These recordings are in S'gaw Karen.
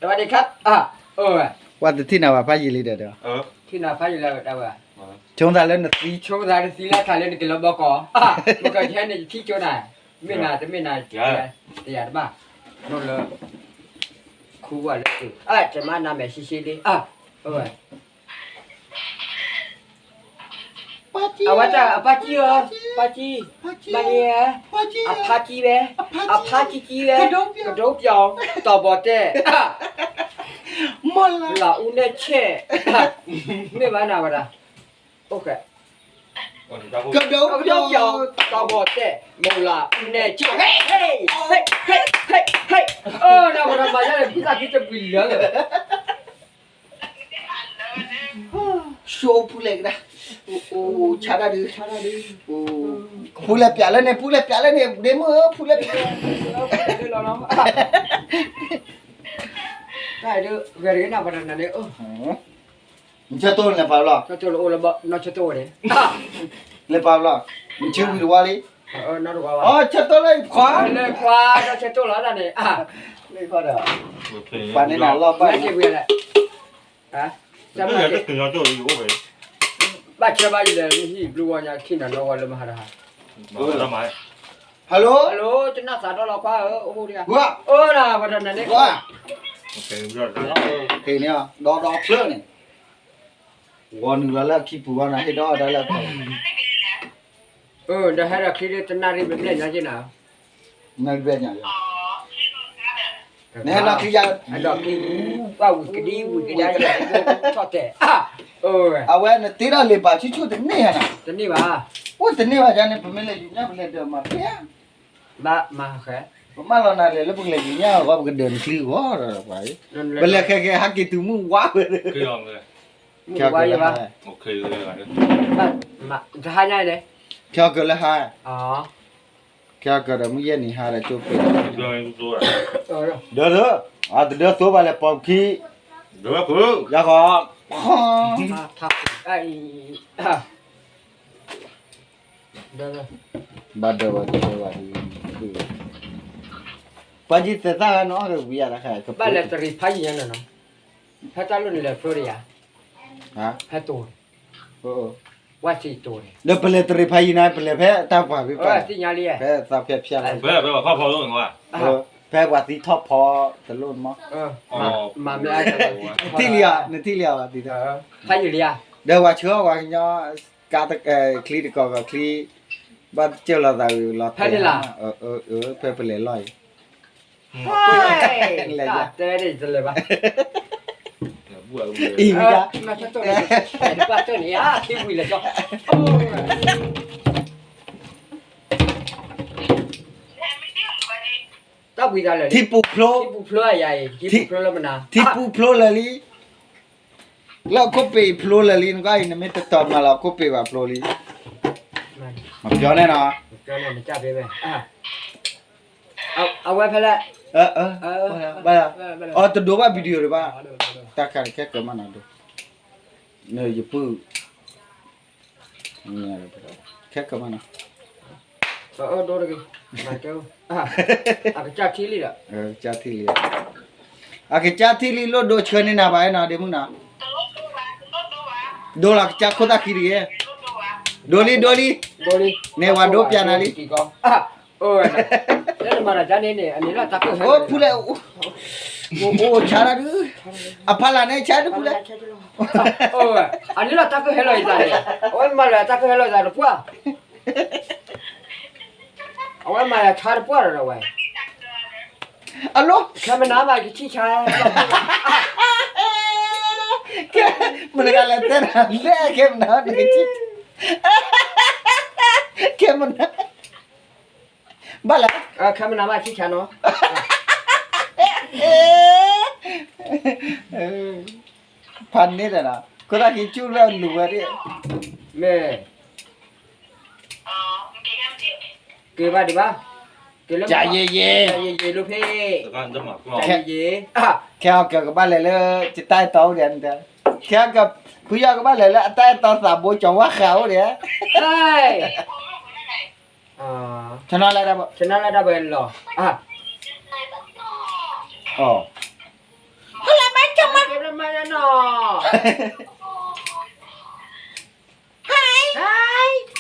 สวัสดีครับ อ่ะ เออ ဝဲတထံၣ်နၤဘၣ်ဖးယံာ်လံဒီး ထံၣ်နၤဖးယံာ်လံဝဲဒၣ်ဝဲ ဆိသးလၢနသံ ဆိသးနသံလၢထးလၢနကလီၤဘီကီး မကဟဲန့ၣ်ယထံၣ်ကၠိနၤ မ့ၢ်နၤတမ့ၢ်နၤ တယၤတဘၣ် နိလၢ ခူဝဲလၢ အတမၤနၤမဲာ်ရှဲရှဲလံ အ အဝဲ အဝဲတၢ်အဖါကံၢ်ဧၢ, ဖါကံၢ်, ဖါကံၢ်, အဖါကံၢ်ဝဲ, အဖါကံၢ်ကံၢ်ဝဲ, ကဒိပျီၤ, တီၤဘီၣ်တဲၣ်, လၢအူနဲၣ်ဆဲၣ်, မ့ၢ်ဘၣ်နၤဝဲဒၣ်, ကဒိပျီၤ, တီၤဘီၣ်တဲၣ်, မိၢ်လၢအူနဲၣ်ဆဲၣ်, ဟဲ, ဟဲ, ဟဲ, ဟဲ, နဝဲဒၣ်မၤယါန့ၣ် ဖံသးဖံတပှံၤလၢာ် ဆိဖူလဲၣ်ကဒါ, အိၣ်ဆါတၢ်ဒုး, ဖူလဲၣ်ပျးလၢန့ၣ် ဖူလဲၣ်ပျးလၢန့ၣ် ဒ့မုၣ်ဧၢ ဖူလဲၣ်ပျး, တၢ်ဒုးဂဲၤတဂ့ၤနၤပှၤတနၤန့ၣ်, နဆၢတိၢ်လဲၤပာ်လီၤ, ဆၢတိၢ်လၢအိၣ်လၢဘီ နီၢ်ဆၢတိၢ်ဝဲန့ၣ်, လဲၤပာ်လီၤ, နဆၢဝံၤတဝါလံ, နီၢ်တဝါဝဲ, ဆၢတိၢ်လၢခွါ, လၢခွါ နီၢ်ဆၢတိၢ်လီၤတၢ်န့ၣ်, လၢခွါဒီး, ပှၤန့ၣ်နၤလီၤဘၣ်န့ၣ် ဘၣ်ဆၢဘၣ်ယံၤလဲၣ် ဟံၣ်ဘျုးဝဲညါ ထံၣ်နၤနီၢ်ဝဲလၢမဟါတဟါ, hello, hello, တနၢ်သးဒီလီၤခွါဧၢ, အိၣ်ဒံး, အိၣ်ဒၣ်ပှၤတနၤန့ၣ်, က့ၤန့ၣ်, ဒီဒီဖျၢၣ်န့ၣ်, ဂီၤနုာ်လီၤလၢအခံပူၤဘၣ်နၤ ဟ့ၣ်ဒီးတၢ်လၢအခီၣ်, ဒီးဟဲဒီးချံဒ်တနၣ်ရံၣ်ဘျဲၣ်ဘျဲၣ်ညါက့နၤ, နၣ်ရံၣ်ဘျဲၣ်ညါ, နဟဲဒီးချံယၤ, အဒီးချံ, ဝံၤကဒံဝံၤကဒါယဲ, ထီၣ်တဲာ်, အဝဲနတ့ထီၣ်လံာ်ပာ်ဆူၣ်ဆူၣ်တန့ၢ်ဧါနၤ, တန့ၢ်ဘၣ်, အိၣ်တန့ၢ်ဘၣ်ယါန့ၣ် ပမ့ၢ်လဲၤယူၤညၣ် ပလဲၤဒၢးမၤဖဲဧါ, ဘၣ်မၤဃဲ, ပမၢလီၤနၤလဲၣ်လၢပကလဲၤယူၤညၣ်အဂီၢ် ပကဒၢးနချံအဂီၢ်ဒီးပှၤ, ပလဲၤဃဲဃဲဟးက့ၤတုၤမုၢ်ဝါဝဲ, က့ၤအီၤကလၢဟါ, တဟါညါလဲၣ်, က့ၤအီၤကလၢဟါ, က့ၤအီၤကဒီးမုၢ်ယဲၢ်နံၤဟါဒီးကၠိပ့ၤ, ဒၢဒၢ, အတဒၢသိဘၣ်လဲၤပိာ်ပခံ, ယၤဃီ, ဘၣ်ဒၢဝဲဒၢဝဲဒၣ်, ပှၤကံသဲးသၣ်ဂၤနီၢ်အီၣ်ကဝံၤယၤ, ဘၣ်လဲၤတရံးဖးယံၤညါနီၤ, ဖဲတၢ်လိၣ်န့ၣ်လဲၤဖျိဒံးယၤ, ဖဲတိၤ, ဝဲသံတိၤန့ၣ်, ဒီးပလဲၤတရံးဖးယံၤနၤ ပလဲၤဖဲတၢ်ပှၢ်ဖဲ, ဖဲသးဖျဲးဖျဲးလီၤ, ဖဲပှၤသံထီၣ်ဖီတလိၣ်မး, နထံၣ်လံဧါ, နထံၣ်လံဧါ, ဖးယံၤလံဧါ, ဒီးပှၤဆှၢအီၣ်ပှၤကညီ, ကါ, ချံတကီၢ်ကီၢ်ချံ, ဘၣ်စၢၢ်လီၤသးဂုာ်လီၤ, ဖဲန့ၣ်လီၤ, ဖဲပလဲၤလီၢ်အံၤ တၢ်တဲန့ၣ်တလဲၤဘၣ်, အံၤမ့ၢ်ဒၣ်, တၢ်ဘှံးသးလဲၣ်, ထံပူၤဖျိ, ထံပူၤဖျိအယၤအံၤ, ထံပူၤဖျိလၢမနၤ, ထံပူၤဖျိလၢာ်လံ, လၢအခိၣ်ပ့ၤဖျိလၢာ်လံ, နကွၢ်အံၤ နမ့ၢ်တတီၤမၤလီၤအခိၣ်ပ့ၤဘၣ်ဖျိလံ, မပြောနဲ့နော်, အဝဲဖဲလဲၣ်, အီၤတဒိးဘၣ် video တဘၣ်, တၢ်ခါခဲကၢၤမးနီၤဒိး, ယပုၢ်, ခဲကၢၤမးနီၤ, အကစၢ်ထံၣ်လံဒီး, အကစၢ်ထံၣ်လံ, အကစၢ်ထံၣ်လံ လိၣ်ဒိဆှၢန့ၢ်နၤဘၣ်နီၤ ဒ့မုၣ်နီၤ, ဒိလီၤကစၢ်ခိၣ်သၣ်ခံတဂ့ၤ, ဒိလံ ဒိလံ, န့ၣ်ဝဲဒိပျးနၤလံ, အိၣ်, လၢနမၤတၢ်န့ၣ်န့ၣ် အန့ၣ်လီၤတၢ်ကၢၢ်ဟဲလီၤ, ဖူလဲၣ်, အိၣ်ဆါတၢ်ဒုး, အဖီလာ်န့ၣ်ဆါဒုးဖူလဲၣ်, အန့ၣ်လီၤတၢ်ကၢၢ်ဟဲလီၤအသးန့ၣ်, အဝဲမၤလီၤတၢ်ကၢၢ်ဟဲလီၤအသးတပှၢ် အဝဲမၤယၤဆါတပှၢ်ဒီးဝဲ, အလိ, ခဲမနၤဘၣ်ကထံၣ်ဆါ, မနုၤလဲၣ်တဲနၤလဲၣ် ခဲမနၤနကထံၣ်, ခဲမနၤ, ဘၣ်လဲၣ်, ခဲမနၤဘၣ်ထံၣ်ဆါနီၤ, ဖးန့ၣ်ဒီးနီၤ ခိၣ်သၣ်ခံဆူၣ်လၢလူၤဝဲဒၣ်, မ့ၢ် က့ၤဘၣ်ဒံးဘၣ်, က့ၤလၢ ယဲယဲ, ယဲယဲလိဖဲ, ယဲယဲ, ခဲအကၢၤကဘၣ်လဲၤလၢ ကတၢ်အဲၣ်တီအိၣ်ဒံး, ခဲအကၢၤ ဖုယီၢ်ကဘၣ်လဲၤလၢအတၢ်အဲၣ်တီသးဘိကၠီၤဝါဃးအိၣ်ဒံး, ဆနလၢ, ဆနလၢတၢ်ဘၣ်လီၤ, အ မၤနီၤနီၤ, ဟဲ,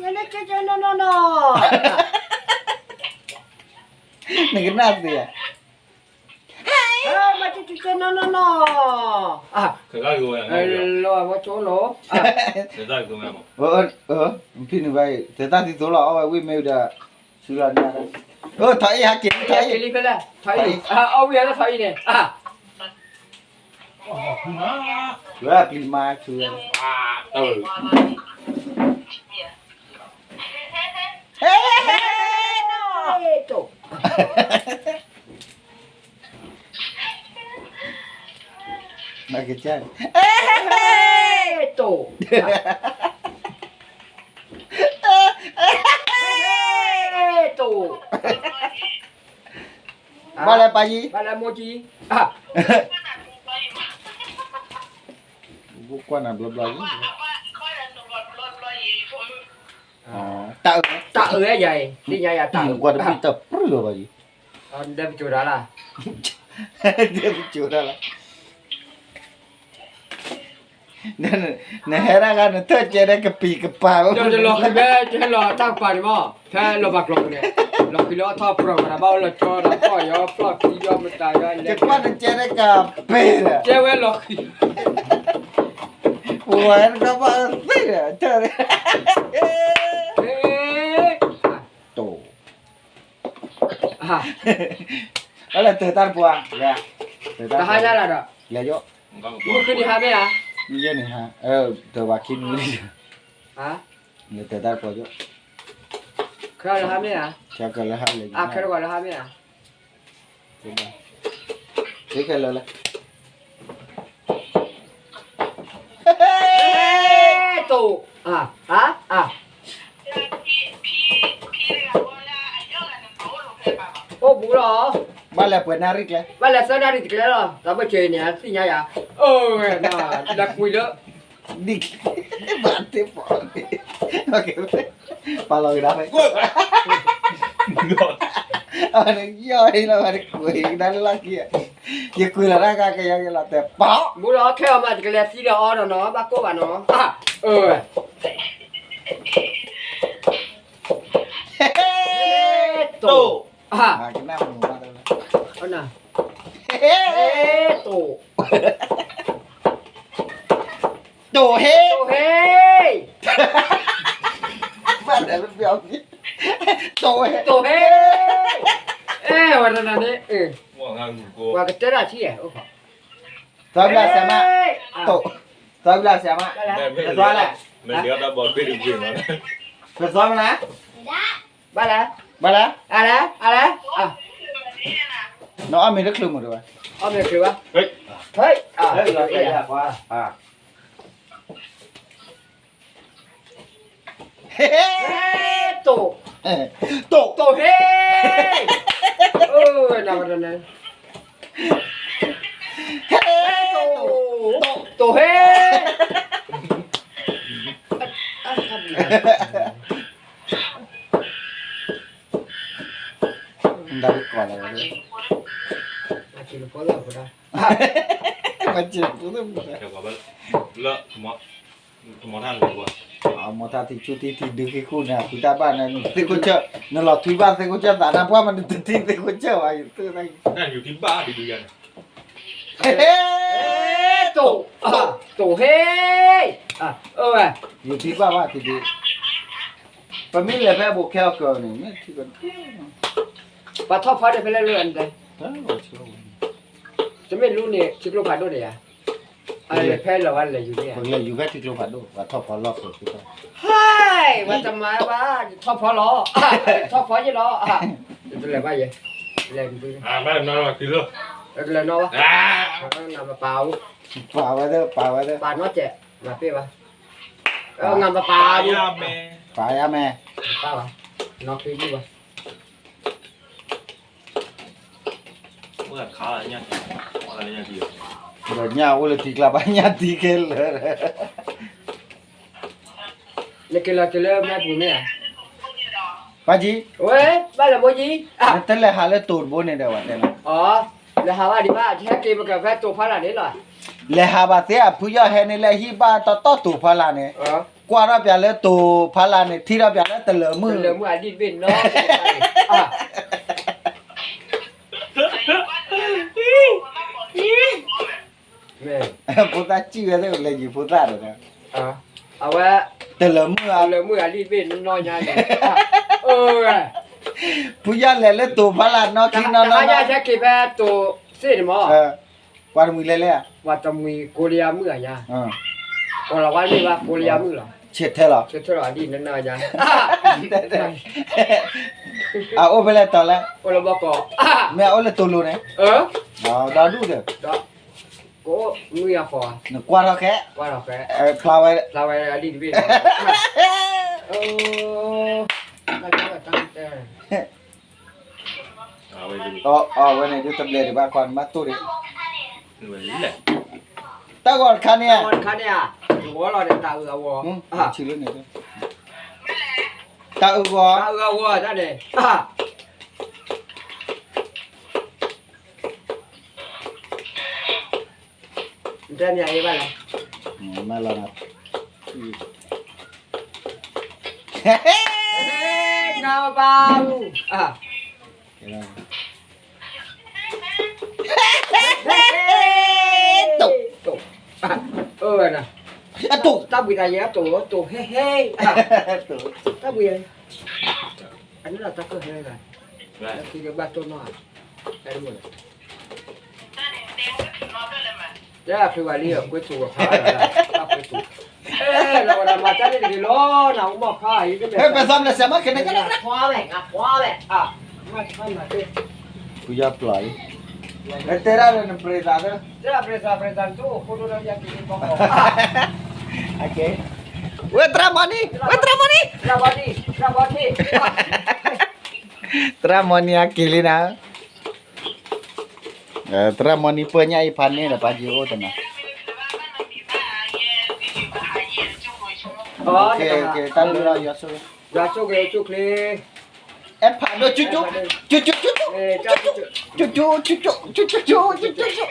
ယန့ၣ်ကဲကဲနီၤနီၤနီၤ, နကနၣ်သ့ဧါ, ဟဲ, မၤကဲကဲနီၤနီၤနီၤ, လီၤဝဲကၠိလီၤ, ဖံနုာ်ဘၣ်အံၤ သဲသၣ်သံသိလီၤ အီၣ်ဝဲဝံၣ်မ့ၢ်ဝံၤဒီး ဆူလီၤန့ၣ်, ထီၣ်အံၤဟးက့ၤ ထီၣ်အံၤ, အီၣ်ဝံၣ်လၢထီၣ်အံၤန့ၣ်, ဝဲပျံၤမါဆူဝဲ, ဟဲ, နကစၢ်, တိၢ်, တိၢ်, ဘၣ်လဲၣ်ပၢ်ယံၤ, ဘၣ်လဲၣ်မိၢ်ကံ, ကွၢ်နၤဘျီဘျီ, တၢ်အၢ, တၢ်အၢယၤအံၤ သ့ၣ်ညါယၤတၢ်အၢ, ကွၢ်တဘံၣ်တၢ်ပြၢလီၤပၢ်ယံၤ, ဒဲပကၠိၤတၢ်လၢ, ဒဲပကၠိၤတၢ်လၢ နဟဲဒၣ်ဂၤ နထၢၣ်ကဲဒဲကပံၤကပၤ, လီၤဃံၤဖဲ ဟဲလီၤတၢ်ကပၤန့ၣ်မး, ဖဲလီၤဘၣ်ကျိၤန့ၣ်, လီၤဃံၤလၢအထီၣ်ပြီၤဝဲဒၣ် ဘၣ်အိၣ်လၢကၠီဒီး ဖီၣ်ယီၤဖျီၣ်ခံယီၤမတၤယီၤလဲၤ, ကကွၢ်နကဲဒဲကပ့ၤဒီး, ကဲဝဲလီၤဃံၤ, ပဝဲတကဘၣ်သ့ၣ်ဒီး, တိၢ် ဘၣ်လဲၣ်တၢၤတၢ်တပှၤ, တဟါညါလၢဒီး, လဲၤယိၣ်, မုၢ်ဃုနံၤဟါမ့ၢ်ဧါ, ယဲၢ်နံၤဟါ, တၢၤဝဲခံနွံ, လဲၤတၢၤတၢ်တပှၤယိၣ်, ခဲလၢာ်ဟါမ့ၢ်ဧါ, ခဲလၢာ်ဟါလဲၤ, ခဲလၢာ်ဟါမ့ၢ်ဧါ, ခဲလၢာ်လၢ တိၢ်, အိၣ်ဘူးလီၤ, ဘၣ်လဲၤပှဲၤနၣ်ရံၣ်ကျဲ, ဘၣ်လဲၤသၢနၣ်ရံၣ်တကျဲလီၤ, တၢ်ဘၣ်စၢၤန့ၣ် သ့ၣ်ညါယၤ, လၢကွံာ်လၢ ဒ်, ဘၣ်တ့ၢ်ပီၣ်, ပာ်လီၤကဒါဖဲ, အဝဲယီၢ်အံၤလီၤ ဝဲတကွံာ်ကဒါလၢလီၢ်ခံ, ယကွံာ်လီၤတၢ်ကကယီကလီၤတဲပီၣ်, ဘူးလီၤခဲအီၤမး တကလဲၤသံဒီးအီဒီးနီၤ ဘၣ်ကိၢ်ဘၣ်နီၤ, တိၢ်, ကနၣ်မုာ်မး, တိၢ်, တိၢ်ဟ့, တိၢ်ဟ့, ဘၣ်လဲၣ်, တိၢ်ဟ့, တိၢ်ဟ့, အဲ ဝဲတနၤန့ၣ်, ပှၤကတဲဒၣ်ထံၣ်, သီဘျၣ်ဆဲးမး, သီဘျၣ်ဆဲးမး, သီလဲၣ်, ပသီမလဲၣ်, ဘၣ်လဲၣ်, ဘၣ်လဲၣ်, အလဲၣ်, အလဲၣ်, နအီၣ်မ့ၤတချုးမုာ်တဝဲ, အီၣ်မ့ၤတချုးဘၣ်, ဟဲ, ဟဲ, တိၢ်, တိၢ်, တိၢ်ဟ့, နၤ, တိၢ်ဟ့, ဒၣ်ကီးလီၤ, မၤစၢၤဖိသၣ်, လၢ မၤထါထံဆူထံထံဒုးခံခိၣ်န့ၣ် အဖုတၢ်ဘၣ်န့ၣ် သ့ၣ်ခိၣ်ဆၢၣ်, နလီၤထွံဘၣ်သ့ၣ်ခိၣ်ဆၢၣ်သးနၢ်ပှၢ်မး နတထံၣ်သ့ၣ်ခိၣ်ဆၢၣ်ဝဲ, ယသ့ၣ်, တိၢ်, တိၢ်ဟ့, ဝဲ, ယထံၣ်ဘၣ်ဘၣ်တဒုး, ပမ့ၢ်လဲၤဖဲအဘူးခဲအီၤကၢၤန့ၣ် မ့ၢ်ထံၣ်ဘၣ်, ပှၤထီၣ်ဖီန့ၣ်ဖဲလဲၣ်လၢအံၤ, တမ့ၢ်လူန့ၣ် ထံကျိဖးဒိၣ်န့ၣ်ဧါ, ဖဲလီၤဝဲလဲၤယူၤန့ၣ်ဧါ, လဲၤယူၤဖဲထံကျိဖးဒိၣ် ပှၤထီၣ်ဖီလီၢ်ခိၣ်သ့ၣ်တဖၣ်, ဟဲ, ဝဲတမၤဘၣ် ယထီၣ်ဖီလီၤ, ထီၣ်ဖီယ့ၣ်လီၤ, တလဲၤဘၣ်ယဲ, လဲၤ, တလဲၤနီၤဘၣ်, နမပာ်အူ, ပာ်ဝဲသ့ၣ် ပာ်ဝဲသ့ၣ်, ပာ်နီတစဲး, နပာ်ဘၣ်, နမပာ်အူ, ပာ်ယၤမဲ, ပာ်ဘၣ်, နီၢ်ချံဘၣ် ဒီးညၣ်အိၣ်လၢထံကျါဘၣ် ညၣ်တံၤခဲလၢာ်, နက့ၤလီၤတုၤလၢမဲာ်ပူၤန့ၣ်ဧါ, ပၢ်ကံ, ဝဲ, ဘၣ်လဲၤမိၢ်ကံ, နတလဲၤဟးလၢတိၤတဘိန့ၣ်ဒီးဝဲတဲလီၤ, လဲၤဟးဘၣ်ဒံးဘၣ် ဟဲက့ၤပကဖဲတိၤဖီလာ်န့ၣ်လီၤ. လဲၤဟးဘၣ်သ့ၣ်အဖုယီၢ်ဟဲန့ၣ်လၢဟံၣ်ဘၣ်တီတီတိၤဖီလာ်န့ၣ်, ကွၢ်ထီၣ်ပၠးလၢတိၤဖီလာ်န့ၣ် ထံၣ်ထီၣ်ပၠးလၢတလၢၤမုၣ်, တလၢၤမုၣ်အဒံၣ်တဘ့ၣ်နီၤ, ဖိသၣ်စံၣ်ဝဲသ့ၣ်လဲၤယံၤဖိသၣ်ဒီး, အဝဲ, တလၢၤမုၣ်, တလၢၤမုၣ်အဒံၣ်တဘ့ၣ်နီၤညါန့ၣ်, ဖုယီၢ်လဲၤလၢတိၤဖီလာ်နီၢ်ခံနီၢ်နီၢ်, တဟါညါဟဲက့ၤဖဲတိၤသ့ၣ်န့ၣ်မး, ပှၤတမှံၤလဲၤလဲၣ်ဧါ, ပှၤတမှံၤကိးလၢယၤမုၣ်အညါ, ကိးလီၤဝဲမ့ၢ်ဘၣ်ကိးလၢယၤမုၣ်လီၤ, ဆဲးထဲလီၤ, ဆဲးထဲလီၤအဒံၣ်နီၢ်နီၢ်ညါ, အအိၣ်ဖဲလဲၣ်တီၤလဲၣ်, အိၣ်လၢဘီကီး, မ့ၢ်အအိၣ်လၢတိၤလိၤန့ၣ်, ဒီဒူၣ်ဒီး, ကအိၣ်မုၢ်ယၤဃီ, နကွၢ်ထီၣ်ခဲ, ကွၢ်ထီၣ်ခဲ, ဖျါဝဲ, ဖျါဝဲအဒံၣ်တဘ့ၣ်, အဝဲန့ၣ်ဒုးတဘျဲၣ်ဒံးဘၣ်ခွါနမ့ၢ်တိၢ်ဒံး, တၢ်ဂီၤတခါန့ၣ်, တၢ်ဂီၤတခါန့ၣ်ဧါ, တဂီၤလီၤန့ၣ် တၢ်အုးအဂီၤ, ဆံးလၢန့ၣ်, တၢ်အုးဂီၤ, တၢ်အုးအဂီၤတၢ်န့ၣ်, နတဲမ့ၢ်အံၤဘၣ်လဲၣ်, မ့ၢ်လီၤနၤ, နဘၣ်အူ, တိၢ်, တိၢ်, အတိၢ်, တၢ်ဘှံးတၢ်ယဲၢ်အတိၢ်, တိၢ်ဟဲဟဲ, တၢ်ဘှံး, အန့ၣ်ဒီးတၢ်ကၢၢ်ဟဲဂၤ, ခံကဘၣ်တိၢ်နီၢ်, အဲၣ်ဒိးမ့ၢ်လီၤ, တၢ်ချုးဘၣ်လံ, ကွဲးစိာ်ဝဲဖး, ကွဲးစိာ်, လီၤဝဲဒၣ်မၤတၢ်န့ၣ်တဂ့ၤလီၤ, နအိၣ်မီၢ်ခါအံၤ, ဟဲပသးမလဲၤစဲးမးကန့ၣ်, ဖုယီၢ်ပျီလံ, တဲဒၣ်ဒီးနပြ့သးသၢ, ဝဲသရၣ်မီၤနံၤ, ဝဲသရၣ်မီၤနံၤ, သရၣ်မီၤနံၤအက့ၤလံနၤ, သရၣ်မီၤနံၤပၢညၣ်အံၤဖးန့ၣ်ဒီးပှၤယံၤအိၣ်တနီၤ, တၢ်လၢယွၤဆိၣ်ဂ့ၤ, ယွၤဆိၣ်ဂ့ၤဆိၣ်ချ့, အဲၣ်ဖးဒိၣ်ကၠူကၠူ, ကၠူကၠူ, ကၠူကၠူ,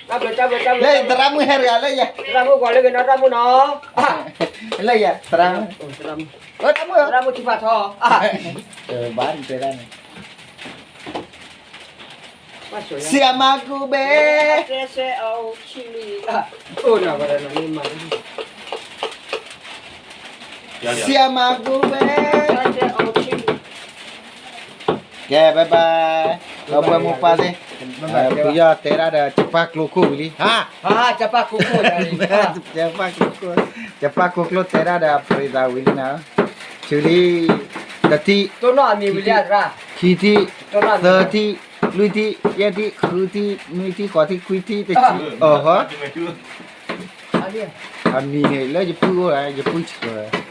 လၢသရၣ်မုၣ်ဟဲတဂၤလၢယၤ, သရၣ်မုၣ်ကွၢ်လၢဂ့ၤနီၢ်သရၣ်မုၣ်နီၤ, လၢယၤ, သရၣ်မုၣ်, သရၣ်မုၣ်, သရၣ်မုၣ်ထံဖးထီ, ဘၣ်နတဲဒၣ်န့ၣ် ဆံးမၤကူဘဲ, ဆံးမၤကူဘဲ, ကဲ bye bye, ဒီပုၢ်ဝဲၢ်မိၢ်ပၢ်သ့ၣ်, ဖုယီၢ်တဲဒၣ်ဒီး ကပၢ်ကျိခိၣ်ဝံၤလံ, ဟါ, ကပၢ်ကျိခိၣ်, ကပၢ်ကျိခိၣ်တဲဒၣ်ဒီး ပြ့သးဝံၤလံနၤ, ဆူလံ, တထံၣ်, ခံထံၣ်, သၢထံၣ်, လွံၢ်ထံၣ်, ယဲၢ်ထံၣ်, ဃုထံၣ်, နွံထံၣ်, ဃိးထံၣ်, ခွံထံၣ်, တဆံ, အီၤဟီ, အမံၤန့ၣ် လၢယပုၢ်အိၣ်ဒီး ယပုၢ်ဆှၢ